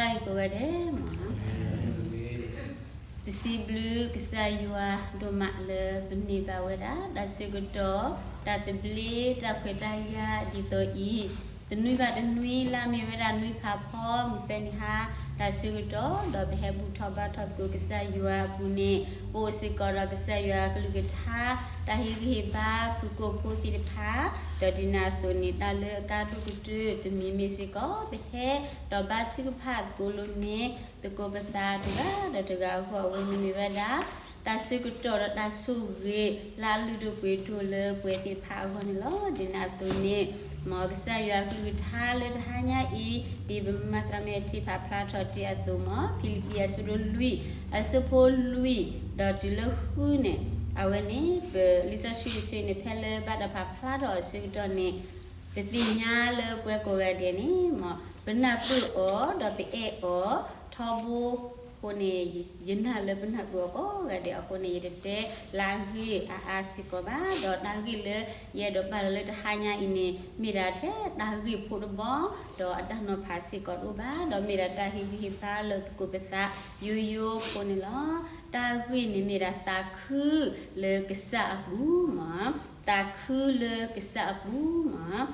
လၢဂ့ၤကိးဂၤဒဲးမး, ပစံးဘျုးကစၢ်ယွၤဒိၣ်မးလၢပန့ၢ်ဘၣ်ဝဲဒၣ် တၢ်ဆၢကတီၢ်, တၢ်သဘျ့, တၢ်ခွဲးတၢ်ယာ်ဒ်သိးအံၤ, တနွံဘၣ်တနွံလၢအမ့ၢ်ဝဲဒၣ်နွံဖးဖီမုၢ်ဖဲန့ၣ်ဟါ, တၢ်ဆၢကတီၢ်ဒီးပဟဲဘူၣ်ထီၣ်ဘါထီၣ်သကိးကစၢ်ယွၤအပူၤန့ၣ်, ပအိၣ်စ့ၢ်ကီးဒီးကစၢ်ယွၤကလုၢ်ကထါ, တၢ်ဟ့ၣ်ဂံၢ်ဟ့ၣ်ဘါဖုကိာ်ဖိသ့ၣ်တဖၣ်, ဒီးဒ်န့ၣ်အသိးန့ၣ် တၢ်လၢအကါဒိၣ်ကတၢၢ်တမံၤမ့ၢ်စ့ၢ်ကီး ပဟဲဒီးဘါထုကဖၣ်သကိးလိာ်န့ၢ်သကိးပသးတဂၤဒီးတဂၤအဂီၢ် အဝဲန့ၣ်မ့ၢ်ဝဲဒၣ် တၢ်ဆၢကတီၢ်ဒီးတၢ်ဆိၣ်ဂ့ၤလၢအလုၢ်ဒိၣ်ပှ့ၤဒိၣ်လၢပှၤသ့ၣ်တဖၣ်အဂီၢ်န့ၣ်လီၤ. ဒ်န့ၣ်အသိးန့ၣ်, မ်ကစၢ်ယွၤကလုၢ်ကထါလၢတဟါညါအံၤ, ဒ်ပမၤသးမ့ၢ်ထံၣ်ဖးဖျါထီၣ်တ့ၢ်အသိး မ်ဖံလံးပံၤအဆၢဒိၣ်လွံၢ်, အဆၢဖိလွံၢ်, ဒီးတုၤလၢဃုန့ၣ်, အဝဲန့ၣ် ပလံာ်စီဆှံတဆၢန့ၣ် ဖဲလၢဘၣ်တၢ်ဖးဖျါထီၣ်အဆၢကတီၢ်န့ၣ်, ပသ့ၣ်ညါလၢပှၤကိးဂၤဒဲးန့ၣ်, မ်ပနၢ်ပၢၢ်အီၤ ဒီးပအဲၣ်အီၤထီဘိအဃိန့ၣ်, ယနာ်လၢပနၢ်ပၢၢ်အီၤကိးဂၤဒဲးအဃိန့ၣ် ယတတဲလၢအဂ့ၢ်အါအါစ့ၢ်ကီးဘၣ်. ဒီးတၢ်ဂ့ၢ်လၢယအဲၣ်ဒိးပာ်လီၤလၢတဟါညါအံၤန့ၣ် မ့ၢ်ဒၣ်ထဲတၢ်ဂ့ၢ်ဖိတဘီ, ဒီးအတၢ်နီၤဖးစ့ၢ်ကီးတအိၣ်ဘၣ်, ဒီးမ့ၢ်ဒၣ်တၢ်ဟ့ၣ်ဂံၢ်ဟ့ၣ်ဘါလၢသကိးပသးယိယိဖိန့ၣ်လီၤ. တၢ်ဂ့ၢ်န့ၣ်မ့ၢ်ဒၣ်သးခုလၢကစၢ်အပူၤမး, သးခုလၢကစၢ်အပူၤမး.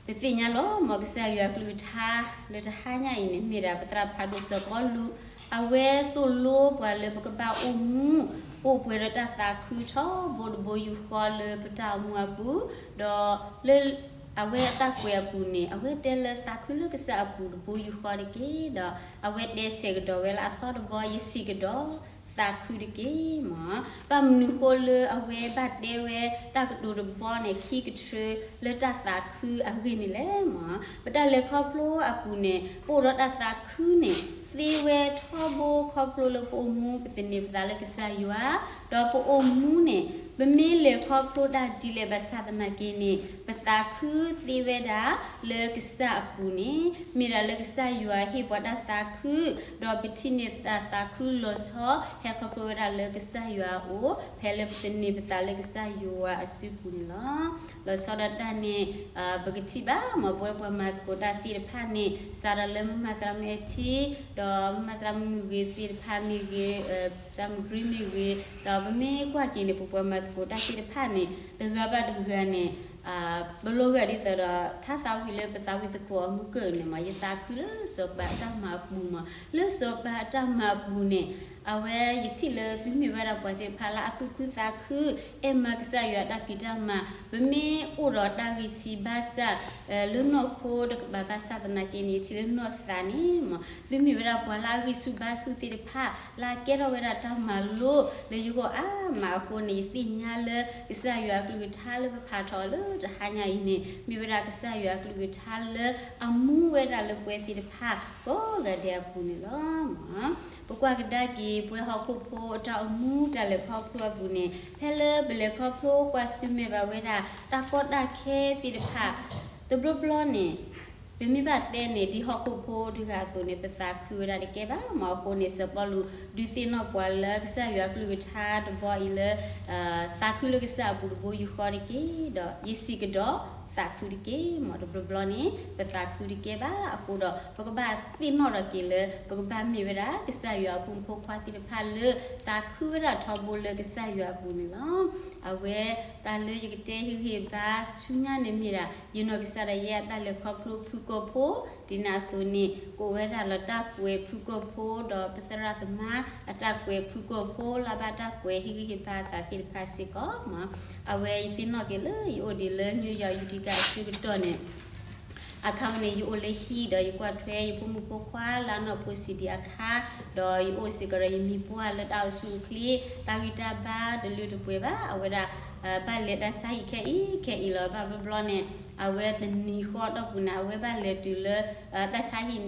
ပသ့ၣ်ညါလီၤ မ်ကစၢ်ယွၤကလုၢ်ကထါလၢတဟါညါအံၤန့ၣ် မ့ၢ်ဒၣ်ပသရၣ်ဖးဒိၣ်စီၤပီလူး, အဝဲသိၣ်လိပှၤလၢပကဘၣ်အိၣ်မူ, အိၣ်ပှဲၤဒီးတၢ်သးခုထီဘိတဘိယူၢ်ဃီလၢပတၢ်အိၣ်မူအပူၤ, ဒီးလၢအဝဲအတၢ်ကွဲးအပူၤန့ၣ် အဝဲတဲလၢသးခုလၢကစၢ်အပူၤတဘိယူၢ်ဃီတက့ၢ်. ဒီးအဝဲတဲဆဲးကဒီးဝဲလၢအသီတဘီ ယစံးကဒီး သးခုတက့ၢ်မး. ဘၣ်မနုၤဃိလၢအဝဲဘၣ်တဲဝဲတၢ်ကတိၤတဘီန့ၣ် ခံကတြၢလၢတၢ်သးခုအဂ့ၢ်န့ၣ်လဲၣ်မး. ပတၢ်လဲၤခီဖျိအပူၤန့ၣ် ပအိၣ်ဒီးတၢ်သးခုန့ၣ် သ့ဝဲထီဘိခီဖျိလၢပအိၣ်မူပသန့ၤပသးလၢကစၢ်ယွၤ, ဒီးပအိၣ်မူန့ၣ် ပမ့ၢ်လဲၤခီဖျိတၢ်ဒ်လဲၣ်ဘၣ်ဆၣ်သနာ်က့န့ၣ် ပသးခုသ့ဝဲဒၣ်လၢကစၢ်အပူၤန့ၣ် မ့ၢ်ဒၣ်လၢကစၢ်ယွၤဟ့ၣ်ပှၤတၢ်သးခု, ဒီးပထံၣ်န့ၢ်တၢ်သးခုလီၤဆီ ဟဲခီဖျိဝဲဒၣ်လၢကစၢ်ယွၤအအိၣ် ဖဲလၢပသန့ၤပသးလၢကစၢ်ယွၤအစုပူၤန့ၣ်လီၤ. လီၤဆီဒၣ်တၢ်န့ၣ် ပကထံၣ်ဘၣ် မ်ပဝဲပှၤမၤသကိးတၢ်သ့ၣ်တဖၣ်န့ၣ် စးထီၣ်လၢမၤသရၣ်မုၣ်အထံ, ဒီးမၤသရၣ်မုၣ်ဂ့ၤသ့ၣ်တဖၣ်မ့ၢ်ဂ့ၤ, သရၣ်မုၣ်ဂ့ၤမ့ၢ်ဂ့ၤ, ဒီးပမ့ၢ်ကွၢ်က့ၤန့ၣ် ပပှၤမၤသကိးတၢ်သ့ၣ်တဖၣ်န့ၣ် တဂၤဘၣ်တဂၤန့ၣ် ပလီၤဂာ်ဒ်သိးဒီး ထါသးဝံၣ်လၢပသးဝံၣ်သကိးအမုၢ်ကၢၢ်န့ၣ်မး, ယသးခုလၢစီၤပၤအတၢ်မၤအပူၤမး, လၢစီၤပၤအတၢ်မၤအပူၤန့ၣ် အဝဲယထံၣ်လၢသုမ့ၢ်ဝဲဒၣ်ပှၤသ့ၣ်တဖၣ်လၢအသူၣ်ခုသးခု, အဲၣ်မၤကစၢ်ယွၤတၢ်ဖံးတၢ်မၤ, ပမ့ၢ်အိၣ်ဒီးတၢ်ဂံၢ်ဆံးဘါစၢ် လၢနီၢ်ခိတကပၤဘၣ်ဆၣ်သနာ်က့န့ၣ် ယထံၣ်လၢနီၢ်သးန့ၣ်မး, သုမ့ၢ်ဝဲဒၣ်ပှၤလၢအဂံၢ်ဆူၣ်ဘါဆူၣ်သ့ၣ်တဖၣ် လၢအကဲထီၣ်ဝဲဒၣ်တၢ်မၤလိလၢယဂီၢ်အါမးအဃိန့ၣ် ယသ့ၣ်ညါလၢ ကစၢ်ယွၤအကလုၢ်ကထါလၢပဖးထီၣ်လၢတဟါညါအံၤန့ၣ် မ့ၢ်ဝဲဒၣ်ကစၢ်ယွၤအကလုၢ်ကထါလၢအမူဝဲဒၣ်လၢပှၤသ့ၣ်တဖၣ်ကိးဂၤဒဲးအပူၤန့ၣ်လီၤ. ပကွၢ်ကဒါက့ၤ ပှၤဟီၣ်ခိၣ်ဖိအတၢ်အိၣ်မူတၢ်လဲၤခီဖျိအပူၤန့ၣ် ဖဲလၢပလဲၤခီဖျိကွၢ်ဆၢၣ်မဲာ်ဘၣ်ဝဲဒၣ် တၢ်ကီတၢ်ခဲသ့ၣ်တဖၣ် တဘျီဘျီန့ၣ် ပမ့ၢ်ဘၣ်တဲန့ၣ် ဒ်ဟီၣ်ခိၣ်ဖိတဂၤအသိးန့ၣ် ပသးခုဝဲဒၣ်တကဲဘၣ်မးအဃိန့ၣ် စီၤပီလူး ဒုးသ့ၣ်နီၣ်ပှၤလၢကစၢ်ယွၤအကလုၢ်ကထါတဘီအံၤလၢ သးခုလၢကစၢ်အပူၤတဘိယူၢ်ဃီတက့ၢ်, ဒီးယစံးကဒီး သးခုတက့ၢ်မး. တဘျီဘျီန့ၣ် ပသးခုတကဲဘၣ်အဃိဒီး ပကဘၣ်သ့ၣ်နီၣ်ထီၣ်က့ၤလၢ ပကဘၣ်မ့ၢ်ဝဲဒၣ် ကစၢ်ယွၤအဖိမုၣ်ဖိခွါသ့ၣ်တဖၣ်လၢ သးခုဝဲဒၣ်ထီဘိလၢကစၢ်ယွၤအပူၤန့ၣ်လီၤ. အဝဲတၢ်လၢယကတဲဟ့ၣ်ဂံၢ်ဟ့ၣ်ဘါဆူညါန့ၣ်မ့ၢ်ဒၣ် ယနီၢ်ကစၢ်ဒၣ်ယဲအတၢ်လဲၤခီဖျိဖုၣ်ကိာ်ဖိ, ဒ်န့ၣ်အသိးန့ၣ် ကအိၣ်ဝဲဒၣ်လၢတၢ်ကွဲးဖုၣ်ကိာ်ဖိ ဒီးပသရၣ်သမါအတၢ်ကွဲးဖုၣ်ကိာ်ဖိ လၢဘၣ်တၢ်ကွဲးဟ့ၣ်ဂံၢ်ဟ့ၣ်ဘါအသးသ့ၣ်တဖၣ်စ့ၢ်ကီးမး. အဝဲယသ့ၣ်နီၣ်က့ၤလၢယအိၣ်ဒံးလၢ New York Utica အဆၢကတီၢ်န့ၣ် အခါဝဲန့ၣ် ယအိၣ်လၢဟံၣ်ဒီးယကွၢ်ထွဲယဖိမုၣ်ဖိခွါလၢအနီၢ်ဖိစံးဒံးအခါ, ဒီးယအိၣ်စ့ၢ်ကီးဒီးယမံၤပှၢ်လၢတၢ်အိၣ်ဆူၣ်အိၣ်ချ့ တၢ်ဂံၢ်တၢ်ဘါတလၢတပှဲၤဘၣ်, အဝဲဒၣ် ဘၣ်လဲၤတၢ်ဆါဟံၣ်ခဲအံၤခဲအံၤလီၤ. ဘၣ်ဘျီဘျီန့ၣ် အဝဲတနံၤဃီအတီၢ်ပူၤန့ၣ် အဝဲဘၣ်လဲၤတုၤလၢ တၢ်ဆါဟံၣ်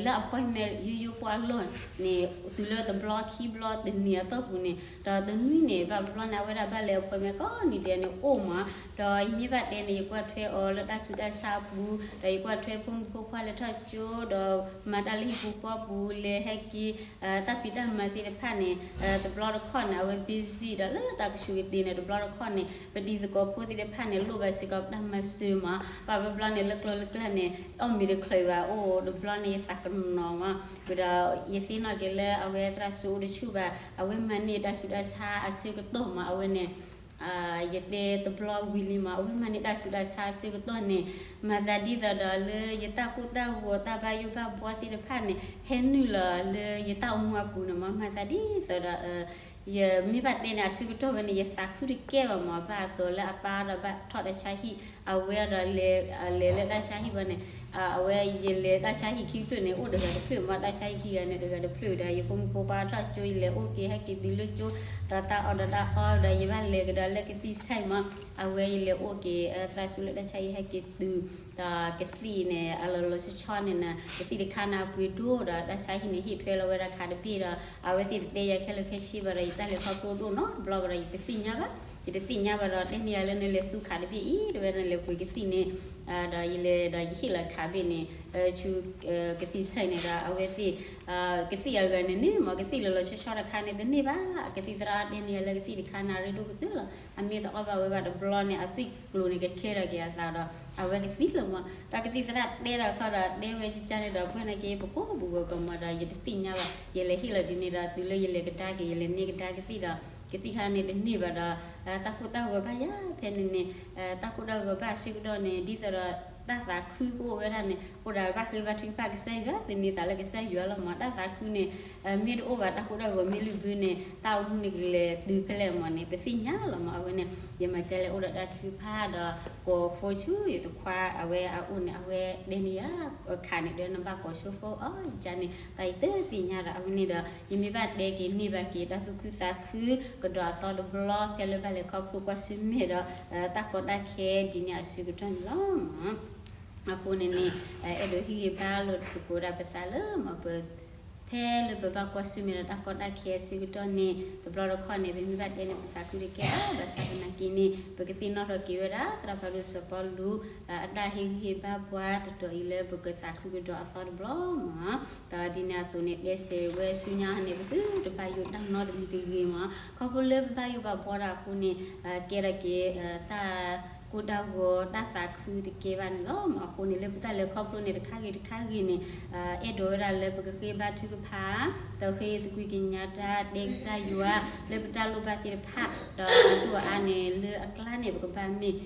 လၢ appointment ယိယိဖိအလီၢ်န့ၣ် တုၤလၢတဘျီခံဘျီတနံၤအတီၢ်ပူၤန့ၣ် ဒီးတနွံန့ၣ် ဘၣ်ဘျီဘျီန့ၣ် အဝဲဒၣ်ဘၣ်လဲၤ appointment ကိးနံၤဒဲးန့ၣ်အိၣ်မး, ဒီးယမ့ၢ်ဘၣ်တဲန့ၣ် ယကွၢ်ထွဲအီၤလၢတၢ်ဆူးတၢ်ဆါအပူၤ, ဒီးယကွၢ်ထွဲဖိမုၣ်ဖိခွါလဲၤထီၣ်ကၠိ ဒီးမၤတၢ်လၢဟံၣ်ပူၤဃီပူၤ လဲၤဟဲက့ၤ တၢ်ဖံးတၢ်မၤသ့ၣ်တဖၣ်န့ၣ် တဘျီတခီၣ်န့ၣ် အဝဲ busy ဒီးလၢတၢ်ကဆူးကတ့ၤန့ၣ် တဘျီတခီၣ် န့ၣ် ပတံၤသကိးဖိသ့ၣ်တဖၣ်န့ၣ် လိၣ်ဘၣ်စ့ၢ်ကီးပတၢ်မၤစၢၤမး, ဘၣ်ဘျီဘျီန့ၣ် လၢကျိၤလၢကျဲန့ၣ် အီၣ်မ့ၤတချုးဘၣ် အိၣ်တဘျီန့ၣ် ယသးကနီၤမး, ဝံၤဒီး ယသ့ၣ်နီၣ်က့ၤလၢအဝဲသရၣ်စူၤအိၣ်တဆူၣ်ဘၣ်, အဝဲမၤန့ၢ်တၢ်ဆူးတၢ်ဆါအဆၢကတီၢ်မး, အဝဲန့ၣ် ယတဲတဘျီဝံၤလံမး, အဝဲမၤန့ၢ်တၢ်ဆူးတၢ်ဆါအဆၢကတီၢ်န့ၣ် မၤသးဒ်သိးဒီးလၢယတၢ်ကိၢ်တၢ်ဂီၤတၢ်ဘၣ်ယိၣ်ဘၣ်ဘှီသ့ၣ်တဖၣ်န့ၣ် ဟဲနုာ်လီၤလၢယတၢ်အိၣ်မူအပူၤန့ၣ်မး, မၤသးဒ်သိးဒီး ယမ့ၢ်ဘၣ်တဲန့ၣ် အဆၢကတီၢ်ဝဲန့ၣ် ယသးခုတကဲဘၣ်မး, ဘၣ်အသိးလၢအပၢ်ဒီးဘၣ်ထီၣ်တၢ်ဆါဟံၣ်, အဝဲဒီးလဲၤ လဲၤလၢတၢ်ဆါဟံၣ်ဘၣ်န့ၣ် အဝဲယလဲၤတၢ်ဆါဟံၣ်ခံဖျၢၣ်န့ၣ် အိၣ်တဂၤတဖျၢၣ်မး, တၢ်ဆါဟံၣ်ခံဂၤန့ၣ်တဂၤတဖျၢၣ်ဒီး ယဖိမုၣ်ဖိခွါထီၣ်ကၠိ ယလဲၤအိၣ်က့ၤဟဲက့ၤတုၤလၢကၠိ, ဒီးတၢ်အီၣ်ဒီးတၢ်အီဒီး ယဘၣ်လဲၤကဒီးလၢကသံၣ်ဆဲးမး, အဝဲယလဲၤအိၣ်က့ၤ သရၣ်စူၤလၢတၢ်ဆါဟံၣ်ဟဲက့ၤတုၤ ဒီးကသံၣ်န့ၣ် အလီၤလီၤဆီဆီန့ၣ် ကသံၣ်တခါန့ၣ်အပှ့ၤဒိၣ်ဒီး တၢ်ဆါဟံၣ်န့ၣ် ဟ့ၣ်ထွဲလီၤဝဲဒၣ်ခးတဘ့ၣ်ဒီး အဝဲသ့ၣ်တတဲယၤခဲလၢာ်ခဲဆ့ဘၣ်ဒီး ယတၢ်လဲၤခီဖျိဒိၣ်နီတဘျီဘၣ်ဒီး ယတသ့ၣ်ညါဘၣ်, ယတသ့ၣ်ညါဘၣ်ဒီး တဲန့ၢ်ယၤလၢနလဲၤသူခးတဘ့ၣ်အံၤ တဲဝဲ နလဲၤပှ့ၤကသံၣ်န့ၣ်, ဒီးယလဲၤဒီးယဟ့ၣ်လီၤခးဘ့ၣ်န့ၣ် ဆူ ကသံၣ်ဆဲးန့ၣ်ဒီး အဝဲသ့ၣ် ကသံၣ်အဂၤန့ၣ်န့ၣ်မး ကသံၣ်လီၤလီၤဆီဆီတခါန့ၣ် တန့ၢ်ဘၣ်, ကသံၣ်သရၣ်တဲန့ၢ်ယၤလၢကသံၣ်တခါန့ၣ် အရ့ဒိၣ်ကတၢၢ်လီၤ, အမ့ၢ်တအီၣ်ဘၣ်ဝဲဘၣ်တဘျီန့ၣ် အသွံၣ်ကျိၤန့ၣ် ကကဲထီၣ်က့ၤအသးဒီး အဝဲကသံၣ်လီၤမး, ဒီးကသံၣ်သရၣ်တဲဒီးခီဒီး တဲဝဲကကန့ၣ်ဒီး ပှၤနာ်က့ ပကိးပူၤဂီၤကမးဒီး ယတသ့ၣ်ညါဘၣ်, ယလဲၤဟ့ၣ်လီၤဒ်န့ၣ်ဒီး တုၤလၢယလဲၤကဒါက့ၤ ယလဲၤန့ၢ်ကဒါကသံၣ်ဒီး ကသံၣ်ခါန့ၣ်တန့ၢ်ဘၣ်ဒီး တၢ်ကိၢ်တၢ်ဂီၤဘၣ်ယၤဖဲန့ၣ်န့ၣ်, တၢ်ကိၢ်တၢ်ဂီၤဘၣ်အဆၢကတီၢ်န့ၣ် ဒ်သိးဒီး တၢ်သးခုကအိၣ်ဝဲဒၣ်န့ၣ် အိၣ်ဒီးဘၣ်ဃ့ဘါထုကဖၣ်ကစၢ်ယွၤ သန့ၤသးလၢကစၢ်ယွၤလီၤမး, တၢ်သးခုန့ၣ် မ့ၢ်တအိၣ်ဘၣ် တၢ်ကိၢ်တၢ်ဂီၤမ့ၢ်လုၢ်ဘၢန့ၣ် တၢ်အိၣ်မူန့ၣ်ကလဲၤတုၤဖဲလဲၣ်မးန့ၣ် ပသ့ၣ်ညါလီၤမး, အဝဲန့ၣ် ယမၤကဲလဲၣ်အိၣ်ဒီးတၢ်ထုကဖၣ်ဒီး ကိးဖိဆူယသခွါအဝဲအအိၣ်န့ၣ် အဝဲတဲန့ၢ်ယၤ ခးန့ၣ်ဒီး နဘၣ်ကိးဆိဖိအီၤ ယကန့ၣ် တၢ်ယတသ့ၣ်ညါဒီး အဝဲန့ၣ်ဒီး ယမ့ၢ်ဘၣ်တဲက့ၤန့ၢ်ဘၣ်က့ၤ တၢ်သူၣ်ခုသးခု ကဒီးအသီတဘျီ ဖဲလၢဘၣ်လဲၤခီဖျိကွၢ်ဆၢၣ်မဲာ်ဒီး တၢ်ကီတၢ်ခဲဒ်န့ၣ်အဆၢကတီၢ်န့ၣ်လီၤ. အဃိန့ၣ်န့ၣ် အဲၣ်ဒိးဟ့ၣ်ဂံၢ်ဘါလိာ်သကိးဒၣ်ပသးလၢ မ့ၢ်ပ ဖဲလၢပဘၣ်ကွၢ်ဆၢၣ်မဲာ်ဒီးတၢ်ကီတၢ်ခဲအဆၢကတီၢ်န့ၣ် တဘျီတခီၣ်န့ၣ် ပမ့ၢ်ဘၣ်တဲန့ၣ် ပသးခုတကဲဘၣ် ဘၣ်ဆၣ်သနာ်က့န့ၣ် ပကသ့ၣ်နီၣ်ထီၣ်က့ၤဝဲဒၣ် သရၣ်ဖးဒိၣ်စီၤပီလူး အတၢ်ဟ့ၣ်ဂံၢ်ဟ့ၣ်ဘါပှၤတတီၤအံၤလၢပကသးခုကဒီးအသီတဘျီမး, ဒီးဒ်န့ၣ်အသိးန့ၣ် တဲစဲးဝဲဆူညါန့ၣ် ပသုတဘၣ်ယိၣ်တၢ်နီတမံၤတဂ့ၤမး, ခီဖျိလၢပဘၣ်ယိၣ်ဘၣ်ဘှီဒၣ်အဃိန့ၣ် ကဲထီၣ်က့ၤ တၢ်ကိၢ်တၢ်ဂီၤတၢ်သးခုတကဲဘၣ်န့ၣ်လီၤ. အဃိန့ၣ် လၢပတၢ်လဲၤခီဖျိန့ၣ် တခါဂ့ၤတခါဂ့ၤန့ၣ် အဲၣ်ဒိးဝဲဒၣ်လၢပကဃ့ဘါထုကဖၣ် ဒီးဃ့သကွံၢ်ကညးတၢ် တဲကစၢ်ယွၤ လၢပတၢ်လိၣ်ဘၣ်သ့ၣ်တဖၣ် ဒီးအဒိၣ်အအါန့ၣ် လၢအကျါန့ၣ် ပကဘၣ်မ့ၢ်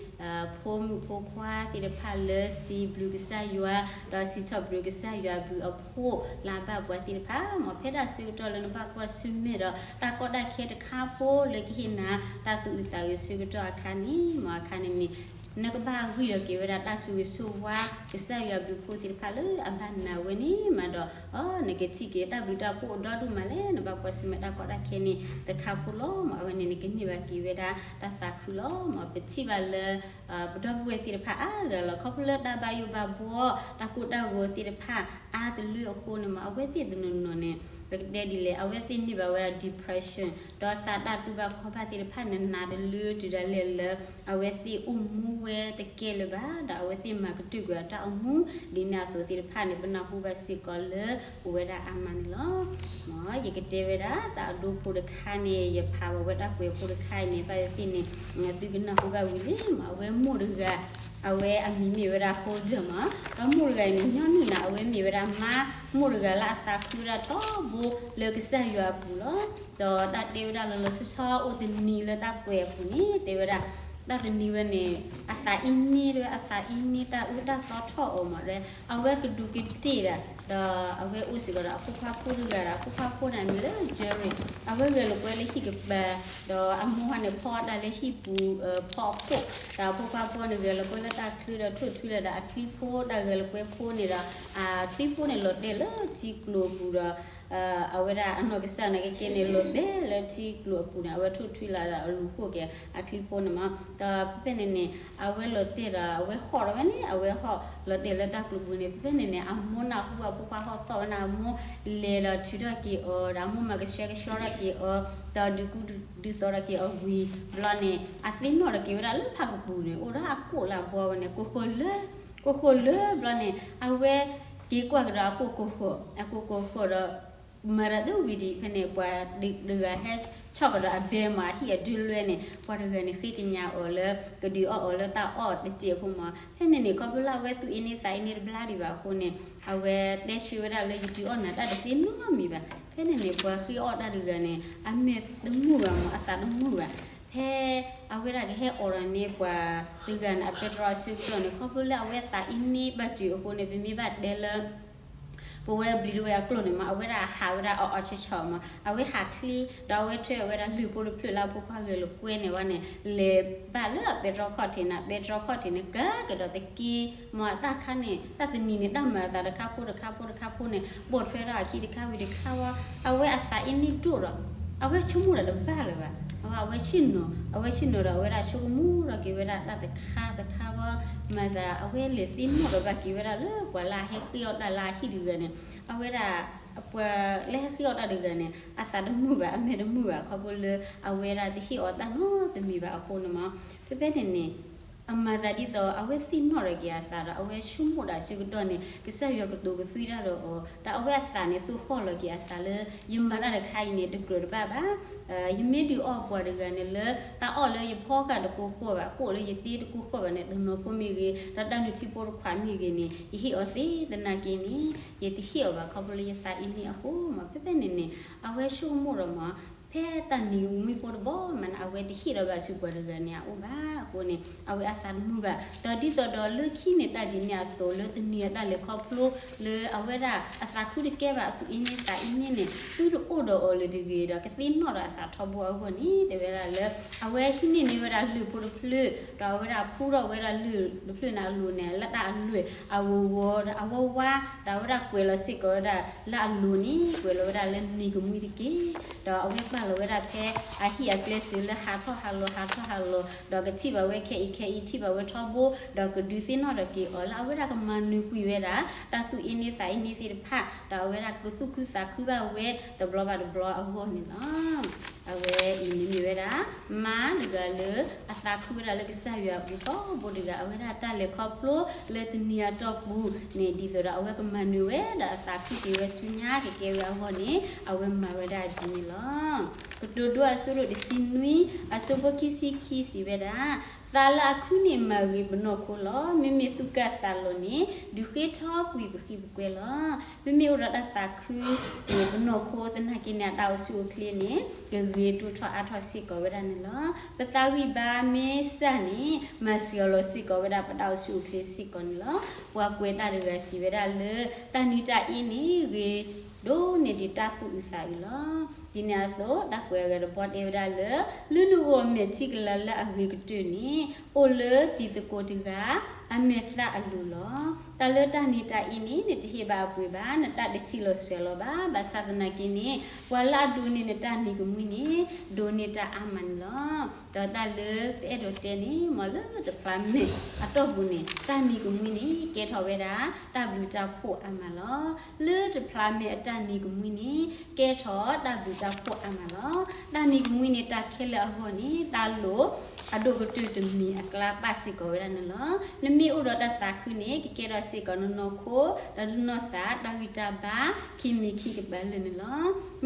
ဖိမုၣ်ဖိခွါသ့ၣ်တဖၣ်လၢစံးဘျုးကစၢ်ယွၤ ဒီးစံးထီၣ်ပတြၢၤကစၢ်ယွၤဘျုးအဖှိၣ်လၢအဘၣ်ပှၤသ့ၣ်တဖၣ် မ်ဖဲဒၣ်ဆၢကတီၢ်လၢနဘၣ်ကွၢ်ဆၢၣ်မဲာ်ဒီး တၢ်ကီတၢ်ခဲတခါဖိလၢကဟ့ၣ်နၤ တၢ်သူၣ်အုးသးအုးဆၢကတီၢ်အခါန့ၣ် မ်အခါန့ၣ်န့ၣ် နကဘၣ်ဂံၢ်ထီၣ်က့ၤဝဲဒၣ်တၢ်ဆိၣ်ဂ့ၤဆိၣ်ဝါ ကစၢ်ယွၤဘျုးဖှိၣ်သ့ၣ်တဖၣ်လၢအဘၣ်နၤဝဲန့ၣ်မးဒီး နကထံၣ်က့ၤတၢ်ဘျုးတၢ်ဖှိၣ်အဒီဒူၣ်မးလဲၣ် နဘၣ်ကွၢ်ဆၢၣ်မဲာ်တၢ်ကီတၢ်ခဲန့ၣ် တခါဖိလီၤ. မ်အဝဲန့ၣ် နကန့ၢ်ဘၣ်က့ၤဝဲဒၣ်တၢ်သးခုလီၤ. မ်ပထံၣ်ဘၣ်လၢ ပဒီပုၢ်ဝဲၢ်သ့ၣ်တဖၣ်အါဂၤလီၤ. ခီဖျိလၢတၢ်ဘၣ်ယိၣ်ဘၣ်ဘှီ တၢ်ကိၢ်တၢ်ဂီၤသ့ၣ်တဖၣ် အါတလၢအဃိန့ၣ်မး အဝဲသ့ၣ်တနီၤနီၤန့ၣ် ပကတဲဒ်လဲၣ် အဝဲသ့ၣ်န့ၢ်ဘၣ်ဝဲဒၣ် depression ဒီးသးတၢ်တူၢ်ဘၣ်ခီၣ်ဘၣ်သ့ၣ်တဖၣ်န့ၣ် နးတလၢတုၤဒၣ်လဲာ်လၢ အဝဲသ့ၣ်အိၣ်မူဝဲတကဲလၢၤဘၣ် ဒီးအဝဲသ့ၣ်မၤကတၢၢ်ကွံာ်အတၢ်အိၣ်မူ ဒ်န့ၣ်အသိးသ့ၣ်တဖၣ်န့ၣ် ပနၢ်ဟူဘၣ်စ့ၢ်ကီးလၢ အိၣ်ဝဲဒၣ်အါမးန့ၣ်လီၤ. မ်ယကတဲဝဲဒၣ် တၢ်အဒိဖိတခါန့ၣ် ယဖးဘၣ်ဝဲတၢ်ကွဲးဖိတခါအံၤန့ၣ် ဘၣ်သ့ၣ်သ့ၣ်န့ၣ် သုကနၢ်ဟူဘၣ်ဝံၤလံ မ်အဝဲမိၢ်တဂၤ အဝဲအမံၤမ့ၢ်ဝဲဒၣ် Holder မး ဒီးမိၢ်တဂၤအံၤန့ၣ် ညီနုၢ်နၤ အဝဲမ့ၢ်ဝဲဒၣ်မါ မိၢ်တဂၤလၢအသးခုဝဲဒၣ်ထီဘိလၢကစၢ်ယွၤအပူၤလီၤ. ဒီးတၢ်တဲဝဲဒၣ်လီၤလီၤဆီဆီအိၣ်တနံၤလၢတၢ်ကွဲးအပူၤန့ၣ် တဲဝဲဒၣ် တၢ်တနံၤဝဲန့ၣ် အသးအံၤန့ၢ်တဝဲ အသးအံၤန့ၢ်တၢ်အၢတၢ်သီထီၣ်အီၤမး ဒီးအဝဲကဒူးကတ့ၢ်ဒၣ် ဒီးအဝဲအိၣ်စ့ၢ်ကီးဒီးအဖိခွါဖိတဂၤဒီး အဖိခွါဖိန့ၣ်အမံၤလၢ Jerry အဝဲဂဲၤလိာ်ကွဲလၢဟံၣ်ကပၤ ဒီးအမိၢ်ဟါန့ၣ်ဖီအီၣ်တၢ်လၢဟံၣ်ပူၤ ဖီအခိၣ် ဒီးအဖိခွါဖိန့ၣ်ဂဲၤလိာ်ကွဲလၢတၢ်ချၢဒီးထိၣ်ထွံလၢၤဒီး အချံဖိတၢ်ဂဲၤလိာ်ကွဲဖိန့ၣ်ဒီး အချံဖိန့ၣ်လီၤတဲာ်လၢထံကျိၤအပူၤဒီး အဝဲဒၣ်အနီၢ်ကစၢ်န့ၣ်ကကဲန့ၣ် လီၤတဲာ်လၢထံကျိၤအပူၤန့ၣ် အဝဲထိၣ်ထွံလၢၤဒီးအလူၤဃိၣ်က့ၤအချံဖိန့ၣ်မး ဒီးဖဲဖဲန့ၣ်န့ၣ် အဝဲလီၤတဲာ်ဒီး အဝဲဟီၣ်ဒီးဝဲန့ၣ် အဝဲဟီၣ်လီၤတဲာ်လၢတၢ်ကျိၤပူၤန့ၣ် ဖဲဖဲန့ၣ်န့ၣ် အမိၢ်နၢ်ဟူအဖိခွါဟီၣ်သီၣ်ဝဲန့ၣ် အမိၢ်လဲၤဒီးထုးထီၣ်က့ၤအီၤ ဒီးအမိၢ်မၤကဆှဲကဆှီထီၣ်က့ၤအီၤ ဒီးဒုးကူဒုးသိးထီၣ်က့ၤအီၤဝံၤဘျီန့ၣ် အသ့ၣ်နီၣ်ထီၣ်က့ၤဝဲဒၣ်လၢဖၣ်ကပူၤန့ၣ် အိၣ်ဒီးအကိၣ်လၢအဘှီဝဲန့ၣ် ကိၢ်ဃိလၢ ကိၢ်ဃိလၢဘျီန့ၣ် အဝဲက့ၤကွၢ်ကဒီးအကိၣ်ကိၢ်ဃိ အကိၣ်ကိၢ်ဃိဒီး မၤဒီးတဝံၤဒံးဖဲန့ၣ် ပှၤတဂၤဟဲ ဆီၣ်ကဒီးအဘဲမး အဟံၣ်အဒုလွဲန့ၣ် ပှၤတဂၤန့ၣ်ဃ့ကညးအီၤလၢ ကဒုးအီၣ်အီၤလၢတၢ်အီၣ်တစဲးအဖိမး. ဖဲန့ၣ်န့ၣ် ခီဖျိလၢအဝဲသူၣ်အ့န့သးအ့န့တဘျါဒံးဘၣ်အဃိန့ၣ် အဝဲတဲဆၢဝဲဒၣ်လၢ ယဒုးအီၣ်နၤတၢ်တသ့နီတမံၤဘၣ်. ဖဲန့ၣ်န့ၣ် ပှၤဃ့အီၣ်တၢ်တဂၤန့ၣ် အမဲာ်တမုာ်ဘၣ်မး အသးတမုာ်ဘၣ်. ဖဲအဝဲဒၣ်ကဟဲအိးထီၣ်န့ၢ်ပှၤ တဂၤန့ၣ် အပဲတြီအစုပူၤန့ၣ် ခီဖျိလၢအဝဲသးအ့န့ဘၣ်တုၤအဃိန့ၣ် ပမ့ၢ်ဘၣ်တဲလၢ ပဝဲဘျံးဒဝဲၢ်အကျိာ်န့ၣ်မး အဝဲဒၣ်ဟးဝဲဒၣ်အီၣ်အီၣ်ဆီၣ်ဆီၣ်မး အဝဲဟးချ့ ဒီးအဝဲထွဲအဝဲဒၣ်လုၢ်ဖိတဖျၢၣ်လၢအဖိခွါဂဲၤလိာ်ကွဲန့ၣ်ဝဲန့ၣ် လဲၤဘၣ်လၢအပဲတြီခီၣ်ထံးန့ၣ် ပဲတြီခီၣ်ထံးန့ၣ် ကကဒီးတက့ၢ်မး တၢ်ခါန့ၣ် တၢ်တနံၤန့ၣ် တၢ်မၤအသးတခါဖိတခါဖိတခါဖိန့ၣ် ပိာ်ထွဲဒၣ်အခံတခါဝံၤတခါဝဲ အဝဲအသးအ့န့ဒိၣ်ဒီး အဝဲဆိကမိၣ်တၢ်တဘၣ်လၢၤဘၣ်. အဝဲဆ့ၣ်နီၤ အဝဲဆ့ၣ်နီၤဒီး အဝဲဒၣ်ဆိကမိၣ်ထီၣ်က့ၤဝဲဒၣ်တၢ်တခါတခါဝဲ မၤသး အဝဲလဲၤသ့ၣ်နီၣ်ဒီးဘၣ်က့ၤဝဲဒၣ်လၢပှၤလၢအဟဲဃ့အီၣ်တၢ်လၢအဟံၣ်တဂၤန့ၣ် အဝဲဒၣ် ပှၤလၢဟဲဃ့အီၣ်တၢ်တဂၤန့ၣ် အသးတမုာ်ဘၣ် အမဲာ်တမုာ်ဘၣ် ခီဖျိလၢအဝဲဒၣ်တဟ့ၣ်အီၤတၢ်နီတမံၤဘၣ်အဃိန့ၣ်မး. ဖဲဖဲန့ၣ်န့ၣ် အမၤသးဒ်သိး အဝဲသ့ၣ်နီၣ်ထီၣ်က့ၤအသးဒီး အဝဲဆိကမိၣ်ဒၣ်ဆၢကတီၢ်န့ၣ် ကစၢ်ယွၤကတိၤကသွံတၢ်ဒီးအီၤ ဒီးအဝဲအသးန့ၣ် သူၣ်ဟီၣ်လီၤက့ၤအသးလၢ ယမၤတၢ်တခါအံၤန့ၣ် တကြၢးတဘၣ်ဘၣ် ယမ့ၢ်ဒုးအီၣ်ပှၤတဂၤန့ၣ်လၢ တၢ်အီၣ်လၢယဖီကၢ်တကိးဃီၣ်ဘၣ် ကိၣ်လၢယတ့တကိးဃီၣ်ဘၣ်န့ၣ် တနီၤဖိမ့ၢ်ဂ့ၤ ဒီးတၢ်နုၢ်ထံဖိတခွးမ့ၢ်ဂ့ၤန့ၣ် ယဟ့ၣ်အီၤသ့သနာ်က့န့ၣ် ယတဟ့ၣ်အီၤဘၣ် ခီဖျိလၢယသးအ့န့အဃိမး. ဖဲဖဲန့ၣ်န့ၣ် အဝဲဆိကမိၣ်ဒီးမး ဖဲတၢ်နံၤကမှံဖိတဘီမးန့ၣ် အဝဲတဟ့ၣ်ဒီးဘၣ်ဆူပှၤတဂၤန့ၣ်အအိၣ်ဘၣ်အဃိန့ၣ် အဝဲအသးတမုာ်ဘၣ် ဒီးဒ်သိးဒီးလၢခံန့ၣ်တၢ်ဒ်န့ၣ်အသိး လၢတနံၤအတၢ်လဲၤခီဖျိလၢအဝဲဒၣ်အသးခုတကဲဘၣ် အသူၣ်အ့န့သးအ့န့န့ၣ် သုတအိၣ်ဒီးအီၤလၢၤတဂ့ၤ ဒီးကသ့ၣ်နီၣ်ဒီးအသးထီဘိအဂီၢ်န့ၣ် တဲဝဲဒၣ်လၢ အဝဲဟံးန့ၢ်န့ၢ်ဝဲဒၣ်လုၢ်ဖိတဖျၢၣ် ဒီးအဝဲဒၣ်ဖှူထီၣ်ဝဲဒၣ်လုၢ်တဖျၢၣ်န့ၣ်အလိၤန့ၣ် လၢတၢ်အလွဲၢ်အဂီၤဂီၤဒီးအဝဲဝါ ဒီးအဝဲဒၣ်ကွဲးလီၤစ့ၢ်ကီးဝဲဒၣ်လၢအလိၤန့ၣ် ကွဲးလီၤဝဲဒၣ်လၢနံၤကမှံတက့ၢ်. ဒီးအဝဲပာ်လီၤဝဲဒၣ်ဖဲအဟံၣ်အကျဲစၢၤလၢဟးထီၣ်ဟးလီၤ ဟးထီၣ်ဟးလီၤ ဒီးကထံၣ်ဘၣ်ဝဲခဲအံၤခဲအံၤ ထံၣ်ဘၣ်ဝဲထီဘိ ဒီးကဒုးသ့ၣ်နီၣ်ထီၣ်က့ၤအီၤလၢအဝဲဒၣ်ကမၤနၢၤကွံာ်ဝဲဒၣ် တၢ်သူၣ်အ့န့သးအ့န့သ့ၣ်တဖၣ် ဒီးအဝဲဒၣ်ကသူၣ်ခုသးခုဘၣ်ဝဲတဘျီဘၣ်တဘျီအဂီၢ်န့ၣ်လီၤ. အဝဲအံၤန့ၣ်မ့ၢ်ဝဲဒၣ် မါတဂၤလၢအသးခုဝဲဒၣ်လၢကစၢ်ယွၤအပူၤထီဘိတဂၤ အဝဲဒၣ်တၢ်လဲၤခီဖျိလၢတနံၤအတီၢ်ပူၤန့ၣ် ဒ်သိးဒီးအဝဲကမၤနၢၤဝဲဒီးအသးခုက့ၤဝဲဆူညါကကဲဝဲအဂီၢ်န့ၣ် အဝဲမၤဝဲဒၣ်ဒ်န့ၣ်လီၤ. ကတိၤဒိအဆၢဒိၣ်တဆံနွံ အဆၢဖိခံဆံခံစံးဝဲဒၣ်, သးလၢအခုန့ၣ်မၤဂ့ၤပနီၢ်ခိလီၤ. မ့မ့ၢ်သူၣ်ကၢ်သးလီၤန့ၣ် ဒုးဃ့ထီကွံာ်ပဃံပကွဲလီၤ. မ့မ့ၢ်အိၣ်ဒီးတၢ်သးခုန့ၣ် ပနီၢ်ခိသနာ်က့န့ၣ် အတၢ်အိၣ်ဆူၣ်အိၣ်ချ့န့ၣ် ကဂ့ၤတိၢ်ထီၣ်အါထီၣ်စ့ၢ်ကီးဝဲဒၣ်န့ၣ်လီၤ. ပသးဂံၢ်ဘါမ့ၢ်စၢ်န့ၣ် မၤစှၤလီၤစ့ၢ်ကီးဝဲဒၣ်ပတၢ်အိၣ်ဆူၣ်အိၣ်ချ့စ့ၢ်ကီးန့ၣ်လီၤ. ပှၤကွဲးတၢ်တဂၤစံးဝဲဒၣ်လၢ တၢ်နံၤတၢ်အ့န့ၣ် ဂ့ၤဒိၣ်န့ၢ်ဒံးတၢ်သူၣ်အုးသးအုးလီၤ. ဒ်န့ၣ်အသိး တၢ်ကွဲးအဂၤတဘီတဲဝဲဒၣ်လၢ လုၢ်နုာ်ဂီၢ်မဲာ်ထံကလၤလၢအဂ့ၤကတၢၢ်န့ၣ် အိၣ်လၢတံၤသကိးတဂၤ အမဲာ်သၣ်အလိၤလီၤ. တၢ်လၢတၢ်နံၤတၢ်အ့န့ၣ် နတဟ့ၣ်ဘၣ်အပှ့ၤဘၣ်, နတၢ်တဆံးလီၤစှၤလီၤဘၣ်. ဘၣ်ဆၣ်သနာ်က့န့ၣ် ပှၤလၢအဒိးန့ၢ်နတၢ်နံၤကမှံန့ၣ် ဒိးန့ၢ်တၢ်အါမးန့ၣ်လီၤ. ဒီးတၢ်လၢပအဲၣ်ဒိးတဲန့ၣ် မ်လၢတဖျါမဲာ်အတီၢ်ပူၤန့ၣ် တၢ်နံၤကမှံန့ၣ် ကဲထီၣ်ဝဲဒၣ် တၢ်ဘျုးတၢ်ဖှိၣ်အါမးလီၤ. လၢတဖျါမဲာ်အတၢ်နံၤကမှံန့ၣ် ကဲထီၣ်တၢ်ဘျုးတၢ်ဖှိၣ်အါမးလီၤ. တၢ်နံၤကမှံန့ၣ် တၢ်ခဲလၢာ်အဂီၢ်န့ၣ် တၢ်လိၣ်အဒိၣ်ကတၢၢ်တမံၤအကျါပာ်စ့ၢ်ကီးဝဲဒၣ်န့ၣ်လီၤ. နမ့ၢ်အိၣ်ဒီးတၢ်သးခုန့ၣ် ကကဲထီၣ်စ့ၢ်ကီးနနီၢ်ခိ ဒီးနနီၢ်သး တၢ်ဂံၢ်တၢ်ဘါ ခံမံၤခံကပၤလၢာ်န့ၣ်လီၤ.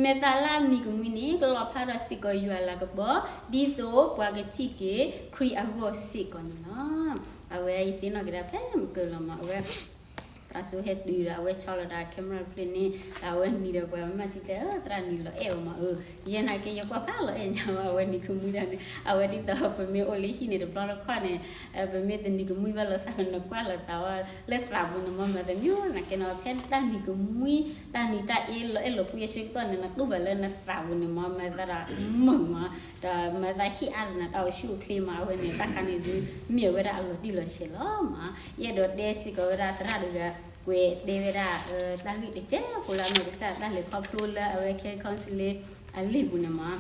မဲာ်သၣ်လၢအနံၤကမှံန့ၣ် ကလီၣ်ဖျါထီၣ်စ့ၢ်ကီးယွၤလၤကပီၤ ဒ်သိးပှၤကထံၣ်က့ၤခရံာ်အဂီၢ်စ့ၢ်ကီးန့ၣ်လီၤ. အဝဲယသ့ၣ်နီၣ်က့ၤဒၣ်ဖဲမုၢ်ကၢၢ်လီၤမး အဝဲ သးစူၤဟဲတုၤဒီး အဝဲဆီလီၤတၢ် camera တဖျၢၣ်န့ၣ် ဒီးအဝဲနံၤဒီးပှၤမၤထံတဲ သရၣ်နံၤလီၤအဲၣ်အီၤမး အၢ ယဲနာ်က့ ယကွၢ်ဖးလီၤအဲၣ်ညါမး အဝဲနံၤကမှံတၢ်န့ၣ် အဝဲဒ်သိးပမ့ၢ်အိၣ်လၢဟံၣ်န့ၣ်တဘျီတခီၣ်န့ၣ် ပမ့ၢ်တနံၤကမှံဘၣ်လိာ်သး နကွၢ်လိာ်သးဝဲလၢသးပူၤန့ၣ်မး မၤတမံၤနာ်က့နီၤ ဖဲတၢ်နံၤကမှံ တၢ်နံၤတၢ်အ့လီၤအဲၣ်လီၤကွံအဆၢကတီၢ်န့ၣ် နတူၢ်ဘၣ်လၢနသးပူၤန့ၣ်မး မၤသးဒီးမုာ်မး ဒီးမၤသးဟ့ၣ်အါလီၤနတၢ်အိၣ်ဆူၣ်အိၣ်ချ့မး အဝဲန့ၣ် တၢ်ခါန့ၣ်ဒုးမ့ၢ်ဝဲဒၣ်အလီၤတံၢ်လီၤဆဲးလီၤမး ယအဲၣ်ဒိးတဲစ့ၢ်ကီးဝဲဒၣ်သရၣ်တဂၤ ကွဲးတဲဝဲဒၣ် တၢ်ဂ့ၢ်တစဲးဖိလၢအနီၢ်ကစၢ်တၢ်လဲၤခီဖျိလၢအဝဲခဲ counseling အလံာ်ပူၤန့ၣ်မး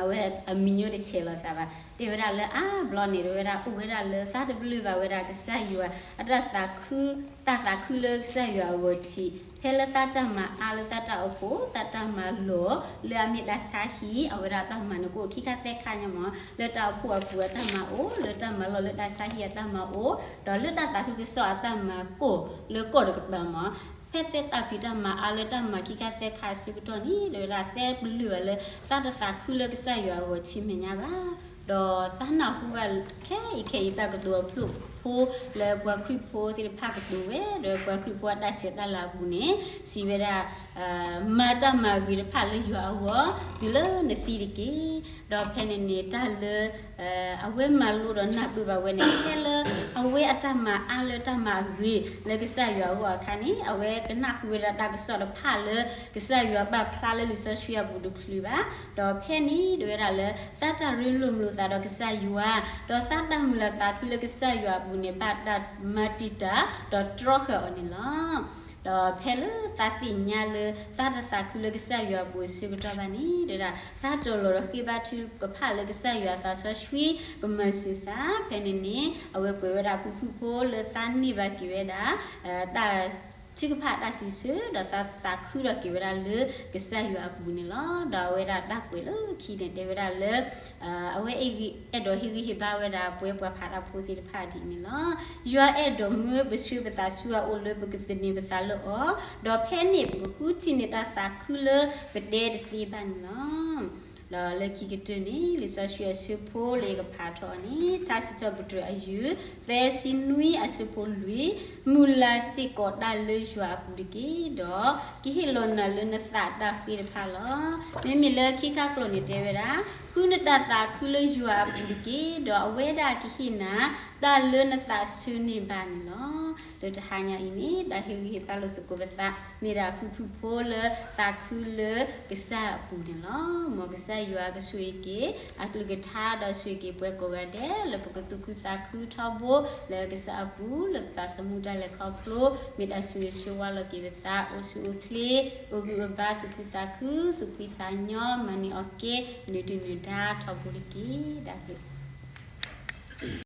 အဝဲအမံၤညိတဆဲးလီၤသးဘၣ် တဲဝဲဒၣ်လၢအါဘျီန့ၣ် တဲဝဲဒၣ်အိၣ်ဝဲဒၣ်လၢသးတဘျုးဘၣ်ဝဲဒၣ်ကစၢ်ယွၤ အတၢ်သးခု တၢ်သးခုလၢကစၢ်ယွၤအဂီၢ်ထံး ဖဲလၢသးတၢ်မၤအါလၢသးတၢ်အိၣ်ဖှိၣ် သးတၢ်မၤလီၢ်လၢအမ့ၢ်တၢ်ဆါဟံၣ် အဝဲဒၣ်တၢ်မၤန့ၣ်ကအိၣ်ခံခါသၢခါညါမး လၢတၢ်အိၣ်ဖှိၣ်အပူၤအတၢ်မၤအိၣ် လၢတၢ်မၤလီၢ်လၢတၢ်ဆါဟံၣ်အတၢ်မၤအိၣ် ဒီးလၢတၢ်သးခုကစီၣ်အတၢ်မၤကိၢ်လၢကီၢ်တကပၤမး ဖဲသဲတၢ်ဖံးတၢ်မၤအါလၢတၢ်မၤခံခါသၢခါအဆၢကတီၢ်န့ၣ် တဲဝဲဒၣ်သဲပလၢၢ်ဘၣ်လၢ သးတသးခုလၢကစၢ်ယွၤအဂီၢ်ဆံးမဲာ်ညါဘၣ်. ဒီးသးနၢ်ဟူဘၣ်ခဲအံၤခဲအံၤ တၢ်ကတိၤအဖျိဖိလၢပှၤခရံာ်ဖိသ့ၣ်တဖၣ်ကတိၤဝဲ ဒီးပှၤခရံာ်ဖိအတၢ်ဆဲးတၢ်လၤအပူၤန့ၣ် စံးဝဲဒၣ် မၤတၢ်မၤဂ့ၤတဖၣ်လၢယွၤအဂီၢ် တုၤလၢနသံတက့ၢ်. ဒီးဖဲန့ၣ်န့ၣ် တၢ်လၢ အဝဲမၤလိဒီးနၢ်ပၢၢ်ဘၣ်ဝဲန့ၣ် ဖဲလၢ အဝဲအတၢ်မၤအါလၢတၢ်မၤအဂ့ၤလၢကစၢ်ယွၤအဂီၢ်အခါန့ၣ် အဝဲကနၣ်ဃုာ်ဝဲဒၣ်တၢ်ကစီၣ်တဖၣ်လၢ ကစၢ်ယွၤပာ်ဖျါလၢလံာ်စီဆှံအပူၤတချုးဘၣ်. ဒီးဖဲန့ၣ် တဲဝဲဒၣ်လၢ သးတၢ်ရ့လိာ်မုာ်လိာ်သးဒီးကစၢ်ယွၤ ဒီးသးတၢ်မုာ်လၤသးခုလၢကစၢ်ယွၤအပူၤန့ၣ် ဘၣ်တၢ်မၤတံာ်တာ် ဒီးတြီဃာ်အီၤန့ၣ်လီၤ. ဒီးဖဲလၢသးသ့ၣ်ညါလၢ သးတသးခုလၢကစၢ်ယွၤအပူၤအဆၢကတီၢ်ဘၣ်န့ၣ် တဲဝဲဒၣ် သးတီၤလီၤဒီးဃ့ဘါထုကဖၣ်လၢကစၢ်ယွၤအသးစီဆှံကမၤစၢၤသး ဖဲန့ၣ်န့ၣ် အဝဲကွဲးဝဲဒၣ်ဖုဖုဖိလၢသးန့ၢ်ဘၣ်က့ၤဝဲဒၣ် တၢ် ထုကဖၣ်တၢ်စံးဆၢ ဒီးသးသးခုထီၣ်က့ၤဝဲဒၣ်လၢကစၢ်ယွၤအပူၤန့ၣ်လီၤ. ဒီးအဝဲဒၣ်တၢ်ကွဲးလၢခံန့ၣ် တဲဝဲဒၣ်လၢ အဝဲအဲၣ်ဒိးဟ့ၣ်ဂံၢ်ဟ့ၣ်ဘါဝဲဒၣ်ပှၤပှၤဖးတၢ်ဖိသ့ၣ်တဖၣ်ဒ်န့ၣ်လီၤ. ယွၤအဲၣ်ဒိးမၢပဆှၢပသးဆူအအိၣ်လၢပကသန့ၤပသးလၢအီၤ, ဒီးဖဲန့ၣ်ပကဃုထံၣ်န့ၢ်တၢ်သးခုလၢပတဲတသ့ဘၣ်န့ၣ်လီၤ. ဒီးလၢခံကတၢၢ်န့ၣ် လံာ်စီဆှံအဆၢဖိလၢယကဖးထီၣ်အီၤန့ၣ် ထါစံးထီၣ်ပတြၢၤအယုၢ် သၢဆံနွံအဆၢဖိလွံၢ်, မုၢ်လၢ်စ့ၢ်ကီးတၢ်လၢယွၤအပူၤတက့ၢ်, ဒီးကဟ့ၣ်လီၤနၤလၢနသးအတၢ်ဃ့တဖၣ်လီၤ. မ့မ့ၢ်လၢခံခါကျိာ်န့ၣ်တဲဝဲဒၣ်, ဃုနတၢ်သးခုလၢယွၤအပူၤတက့ၢ်, ဒီးအဝဲဒၣ်ကဟ့ၣ်နၤ တၢ်လၢနသးဆၢန့ၢ်ဘၣ်န့ၣ်လီၤ. လၢတဟါညါအံၤန့ၣ် တၢ်ဟ့ၣ်ဂံၢ်ဟ့ၣ်ဘါလိာ်သကိးပသး မ့ၢ်ဒၣ်ဖုဖုဖိလၢသးခုလၢကစၢ်အပူၤန့ၣ်လီၤ. မ်ကစၢ်ယွၤကဆိၣ်ဂ့ၤက့ၤ အကလုၢ်ကထါဒီးဆိၣ်ဂ့ၤက့ၤပှၤကိးဂၤဒဲး လၢပကသူၣ်ခုသးခုထီဘိလၢကစၢ်အပူၤ လၢပသးသမူတၢ်လဲၤခီဖျိ မ့ၢ်တၢ်ဆိၣ်ဂ့ၤဆိၣ်ဝါလီၤက့ၤပသး အိၣ်ဆူၣ်အိၣ်ချ့ အိၣ်ဂံၢ်အိၣ်ဘါ သူၣ်ခုသးခု သူၣ်ဖှံသးညီ မၤန့ၢ်အီၣ်ကဲ နုာ်ဒုၣ်နုာ်ဒါထီဘိတက့ၢ်. တၢ်ဘျုး